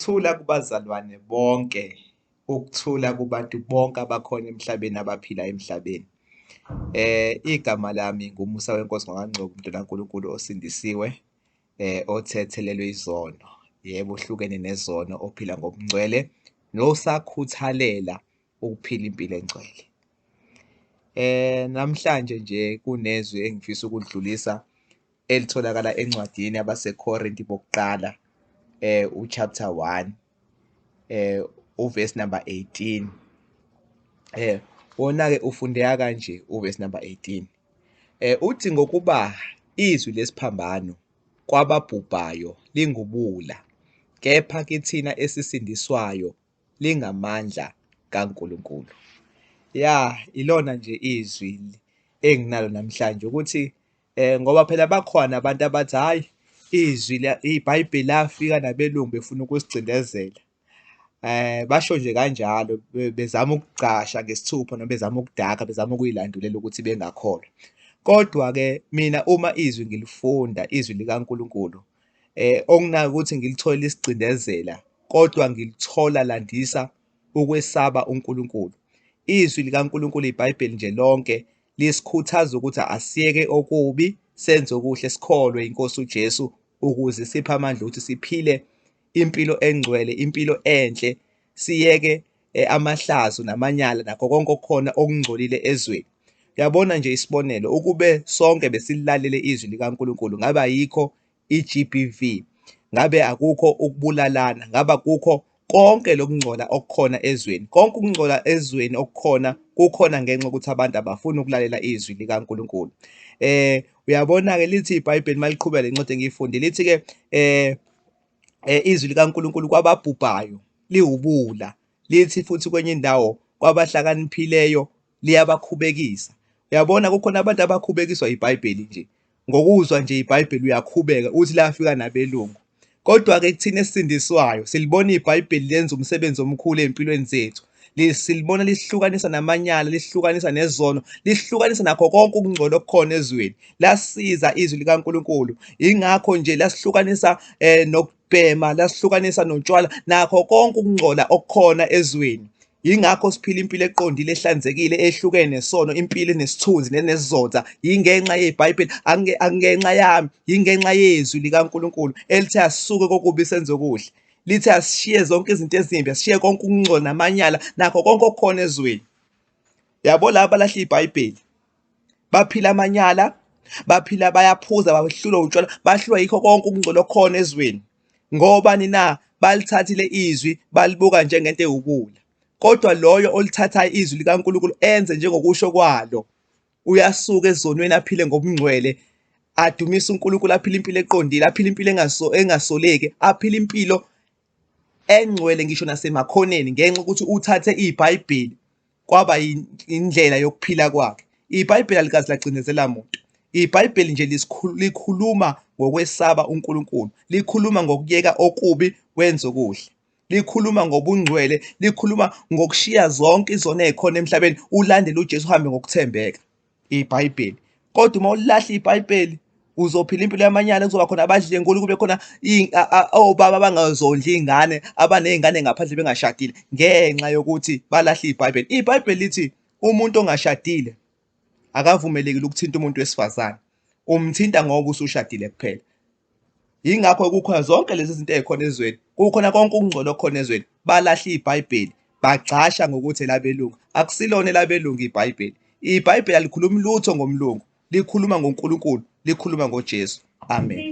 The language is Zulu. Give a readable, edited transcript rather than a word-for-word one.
Ukuthula kubazalwane bonke, ukuthula kubantu bonke abakhona emhlabeni abaphila emhlabeni. Igama lami nguMusawenkosi wakwaNgcobo, umntwana kaNkulunkulu osindisiwe, othethelelwe izono, yebo, ohlukene nezono, ophila ngobungcwele nosakhuthalela ukuphila impilo engcwele. Namhlanje nje kunezwi engifisa ukulidlulisa elitholakala encwadini yabaseKorinte bokuqala, uchapter 1, uverse number 18. Wona-ke ufundeka kanje uverse number 18. Uthi ngokuba izwi lesiphambano kwababhubhayo lingubula, kepha kithina esisindiswayo lingamandla kaNkulunkulu. Ya, ilona nje izwi enginalo namhlanje ukuthi ngoba phela bakhona abantu abathi hhayi, izwi iBhayibheli lafika nabelungu befuna ukusigcindezela. Basho nje kanjalo bezama ukugcasha ngesithupha noma bezama ukudaka, bezama ukuyilandulela ukuthi bengakholwa. Kodwa-ke mina uma izwi ngilifunda, izwi likaNkulunkulu, okunaka ukuthi ngilithole lisigcindezela, kodwa ngilithola landisa ukwesaba uNkulunkulu. Izwi likaNkulunkulu, iBhayibheli nje lonke lisikhuthaza ukuthi asiyeke okubi, senze okuhle, sikholwe inkosi uJesu ukuze siphe amandla ukuthi siphile impilo engcwele, impilo enhle, siyeke amahlazo namanyala nakho konke okukhona okungcolile ezweni. Uyabona nje isibonelo, ukube sonke besililalele izwi likaNkulunkulu, ngabe ayikho i-GBV, ngabe akukho ukubulalana, ngabe akukho konke lokungcola okukhona ezweni. Konke ukungcola ezweni okukhona kukhona ngenxa yokuthi abantu abafuni ukulalela izwi likaNkulunkulu. Uyabona-ke lithi iBhayibheli maliqhubeka le ncwadi engiyifundile, lithi-ke izwi likaNkulunkulu kwababhubhayo liwubula, lithi futhi kwenye indawo kwabahlakaniphileyo liyabakhubekisa. Uyabona kukhona abantu abakhubekiswa iBhayibheli nje, ngokuzwa nje iBhayibheli uyakhubeka uthi lafika nabelungu. Kodwa-ke kuthina esisindiswayo silibona iBhayibheli lenza umsebenzi omkhulu ey'mpilweni zethu. Silibona lisihlukanisa namanyala, lisihlukanisa nezono, lisihlukanisa nakho konke ukungcola okukhona ezweni. Lasiza izwi likaNkulunkulu. Yingakho nje lasihlukanisa nokubhema, lasihlukanisa notshwala, nakho konke ukungcola okukhona ezweni. Yingakho siphila impilo eqondile, ehlanzekile, ehlukene nesono, impilo enesithunzi nenesizotha. Yingenxa yeBhayibheli, akungenxa yami, yingenxa yezwi likaNkulunkulu elithe asisuke kokubi senze okuhle. Lithe asishiye zonke izinto ezimbi, asishiye konke ukungcola namanyala nakho konke okukhona ezweni. Yabo laba balahla iBhayibheli, baphila amanyala, baphila bayaphuza, bahlulwa utshwala, bahlulwa yikho konke ukungcola okukhona ezweni. Ngobani na? Balithathile izwi balibuka njengento ewubuwula. Kodwa loyo olithatha izwi likaNkulunkulu enze njengokusho kwalo, uyasuka ezonweni aphile ngobungcwele, adumise uNkulunkulu, aphile impilo eqondile, aphile impilo engasoleki, aphile impilo engcwele ngisho nasemakhoneni ngenxa yokuthi uthathe iBhayibheli kwaba indlela yokuphila kwakhe. IBhayibheli alikaze lagcinezela muntu. IBhayibheli nje likhuluma ngokwesaba uNkulunkulu, likhuluma ngokuyeka okubi wenze okuhle, likhuluma ngobungcwele, likhuluma ngokushiya zonke izono ey'khona emhlabeni, ulandele uJesu uhambe ngokuthembeka. IBhayibheli. Kodwa uma ulahla iBhayibheli uzophila impilo yamanyala, kuzoba khona abadlenguli, kube khona obaba abangazondli iy'ngane, abaney'ngane ngaphandle bengashadile ngenxa yokuthi balahla iBhayibheli. IBhayibheli lithi umuntu ongashadile akavumelekile ukuthinta umuntu wesifazane, umthinta ngoba usushadile kuphela. Yingakho kukhona zonke lezi zinto ey'khona ezweni, kukhona konke ukungcola okukhona ezweni. Balahla iBhayibheli, bagxasha ngokuthi elabelungu. Akusilona elabelungu iBhayibheli. iBhayibheli alikhulumi lutho ngomlungu, likhuluma ngoNkulunkulu, likhuluma ngoJesu. Amen.